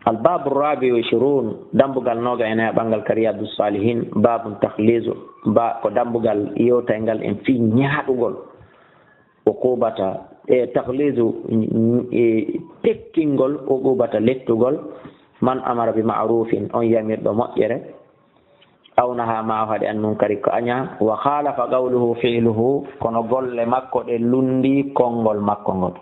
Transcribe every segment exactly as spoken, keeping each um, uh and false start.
Al babu rabi wa ishirun, dambugal noga e nayi ɓangal ka Riyadu Salihin, babun takhlisu, ba ko dambugal yewtayngal en fii ñaaɗugol uqubata, e takhlisu, e tekkingol uqubata lettugol, man amara bi ma'rufin, on yamirɗo moƴƴere, aw naha ma o haɗi an munkari ko aña, wa khalafa qawluhu fi'luhu, kono golle makko ɗe lundi konngol makko ngol.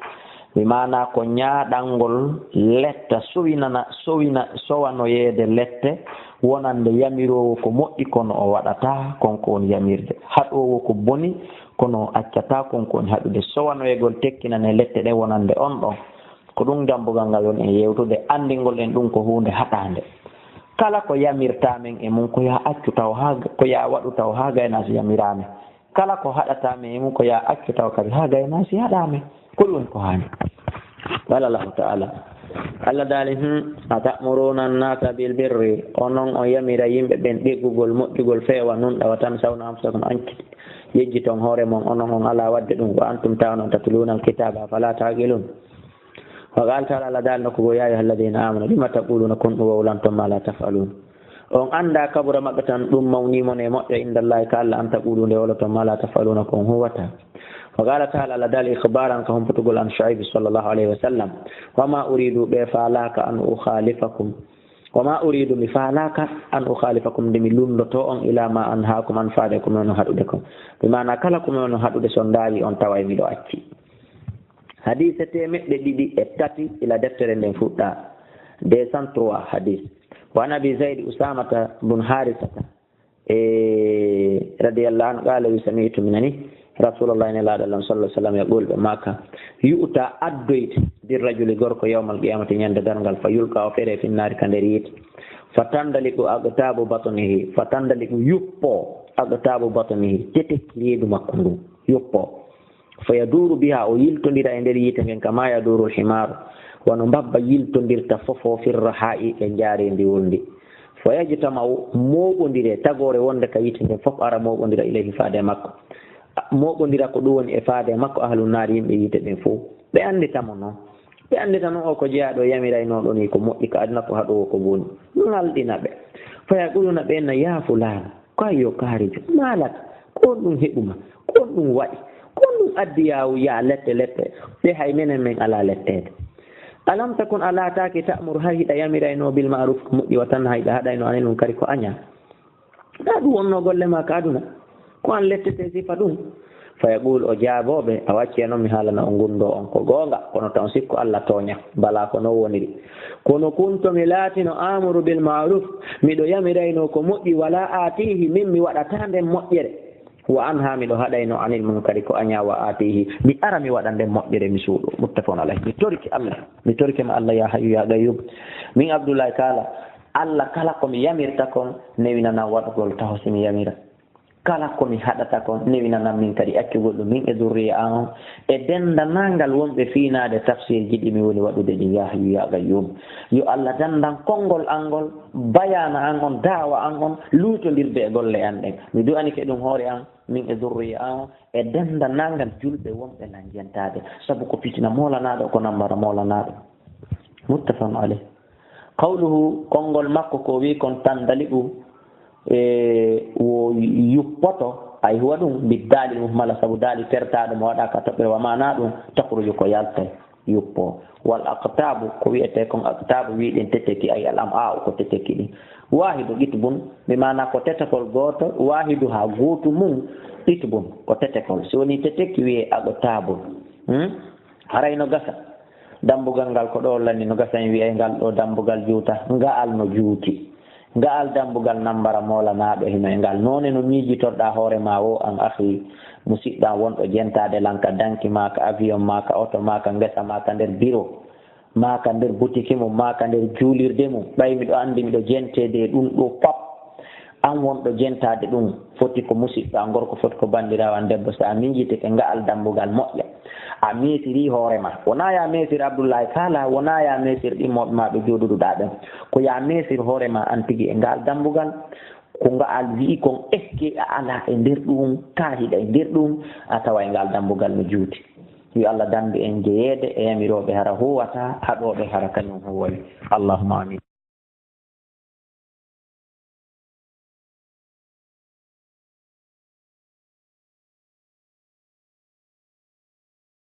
Bi maana ko ñaaɗangol letta sowinana, sowina, sowanoyeede lette wonande yamiroowo ko moƴƴi kono o waɗataa, kon ko woni yamirde. Haɗoowo ko boni kono o accataa, kon ko woni haɗude. Sowanoyegol tekkinane lette ɗe wonande on ɗon. Ko ɗum dambugal ngal woni en yewtude, anndingol en ɗum ko huunde haɗaande. Kala ko yamirtaa men e mum, ko yaa accu taw haa ga-, ko yaa waɗu taw haa gaynaa si yamiraama. Kala ko haɗataa men e mum, ko yaa accu taw kadi haa gaynaa si haɗaama. Ko ɗum woni ko haani. Qala Allahu ta'ala. Allah daali, hmm, "Ata'muruna an-nasa bil birri?" Onon on yamira yimɓe ɓen ɗeggugol, moƴƴugol, feewa, nunɗa, "wa tansawna anfusakum?" Anki yejjiton hoore mon, onon on alaa waɗde ɗum. "Wa antum ta'lamuna, tatluna al-kitaba, afala ta'qilun?" Wa qala ta'ala, Allah daali nokku goo, "Ya ayyuhalladhina amanu, lima taquluna, kon ɗum wowlanton ma la taf'alun." On anndaa, kabura maqtan, ɗum mawnii mon e moƴƴa, inda Allahi, ka Allah, an taqulu, nde wowloton ma la taf'aluna, kon huwataa. Wa qala ta'ala, Allah daali ikhbaran, ka humpitugol an Shu'ayb sallallahu alayhi wa sallam, "Wa ma uridu, ɓe faalaaka, an ukhalifakum. Wa ma uridu, mi faalaaka, an ukhalifakum, nde mi lunndotoo on, ila ma anhaakum an, faade ko mi woni haɗude kon." Bi maana kala ko mi woni haɗude, so on ndaarii on taway miɗo acci. Hadiise teemeɗɗe ɗiɗi e tati ila deftere nden fuɗɗaa, deux cent trois hadis. Wa an Abi Zayd Usamata bun Harisata, e, radiyallahu anhu, qala wi, sami'tu, mi nani Rasulullah, Nelaaɗo Allah sallallahu alaihi wasallam, yaqul, ɓe maaka, yu'ta, addoyte, bir rajuli, gorko, yawmal qiyamati, ñande darngal, fa yulqa, o fere, fi nnaari, ka nder yiite, fa tandaliqu aqtabu batnihi, fa tandaliqu, yuppo, aqtabu batnihi, tetekki reedu makko ndun, yuppo. Fa yaduru biha, o yiltondira e nder yiite ngen, kama yaduru lhimaru, wano mbabba yiltondirta fofo, fi rraha'i, e njaareendi wulndi. Fa yajtama'u, mooɓondire, tagoore wonde ka yiite nden fof ara mooɓondira ilayhi, faade makko. A, mooɓondira ko ɗum woni e faade makko ahlu nnaari, yimɓe yiite ɓen fof. Ɓe anndita mo non. Ɓe anndita non o ko jeyaaɗo yamiraynooɗo ni ko moƴƴi ka aduna, ko haɗoowo ko boni. Ngalɗina ɓe. Fa yaquluna, ɓe na, "Ya fulaan." Ko yo kaarijo, maalata, ko on ɗum heɓuma, ko on ɗum waɗi, ko on ɗum addi yaawu yaa lette lette, ɗe hay menen men alaa letteede. Alam takun, a laataaki, ta'muru, hay hiɗa yamiraynoo, bil ma'ruf, ko moƴƴi, wa tanha, hiɗa haɗaynoo, anil munkari, ko añaa. Ɗa ɗum wonnoo golle maa ka aduna, ko an lettete sifa ɗum. Fa yaqul, o jaabooɓe, a waccii non mi haalana on gunndoo on ko goonga, kono tan sikku Allah tooña, balaa ko non woniri. Kono kuntu, mi laatino, amuru bil ma'ruf, miɗo yamiraynoo ko moƴƴi, wala aatihi, min mi waɗataa nden moƴƴere. Wa anha, miɗo haɗaynoo, anil munkari, ko añaa, wa aatihi, mi ara mi waɗa nden moƴƴere, mi suuɗo. Muttafaqun alayh. Mi torike Allah, mi torike ma Allah, ya hayyu ya qayyum. Min Abdullahi kaala, Allah kala ko mi yamirta kon, newinana waɗugol taho si mi yamira. Kala ko mi haɗata kon, newinanan min kadi accugol ɗum, min e zurriya an on, e denndanangal wonɓe fiinaade tafsirji ɗi mi woni waɗude ɗin, ya hayyu ya qayyum. Yo Allah danndan konngol an ngol, bayaana an on, daawa an on, luutondirde e golle an ɗen. Mi du'anike ɗum hoore an, min e zurriya an on, e denndanangal julɓe wonɓe lan jentaade. Sabu ko fitina moolanaaɗo, ko nambara moolanaaɗo. Muttafaqun alayh. Qawluhu, konngol makko ko wi kon tandaliqu, e, wo yuppoto, ay huwa ɗum, biddaali muhmala, sabu daali tertaaɗo mo waɗa ka toɓɓere, wa maana ɗum, takhruju, ko yaltay, yuppo. Wal aqtabu, ko wi'etee kon aqtabu, wi ɗin teteki, ay al am'a'u, ko teteki ɗin. Wahidu itbun, bi maana ko tetekol gooto, wahidu ha gootu mun, itbun, ko tetekol. Si woni teteki wi'ee aqtabu. Hmm? Haray no gasa. Dambugal ngal ko ɗo lanni, no gasa en wi'ay ngal ɗo dambugal juuta, nga'al no juuti. Nga'al dambugal nambara moolanaaɗo hino e ngal. Noone no miijitorɗaa hoore maa woo, an akhi, musiɗɗo an wonɗo jentaade lan ka danki maa, ka avion maa, ka oto maa, ka ngesa maa, ka nder biro maa, ka nder butiki mum maa, ka nder juulirde mum. Ɓay miɗo anndi miɗo jenteede e ɗum ɗo pap. An wonɗo jentaade ɗum, foti ko musiɗɗo an gorko, foti ko banndiraawo an debbo. So a miijitike nga'al dambugal moƴƴa, a meesirii hoore maa. Wonaa yaa meesir Abdullahi Kaala, wonaa yaa meesir ɗimmooɓe maa ɓe jooɗuɗuɗaa ɓen. Ko yaa meesir hoore maa an tigi e nga'al dambugal. Ko nga'al wi'i kon, eske a alaa e nder ɗum, kaa hiɗa e nder ɗum, a tawa e nga'al dambugal no juuti. Yo Allah danndu en jeyeede e yamirooɓe hara huwata, haɗooɓe hara kañum huway. Allahumma amin.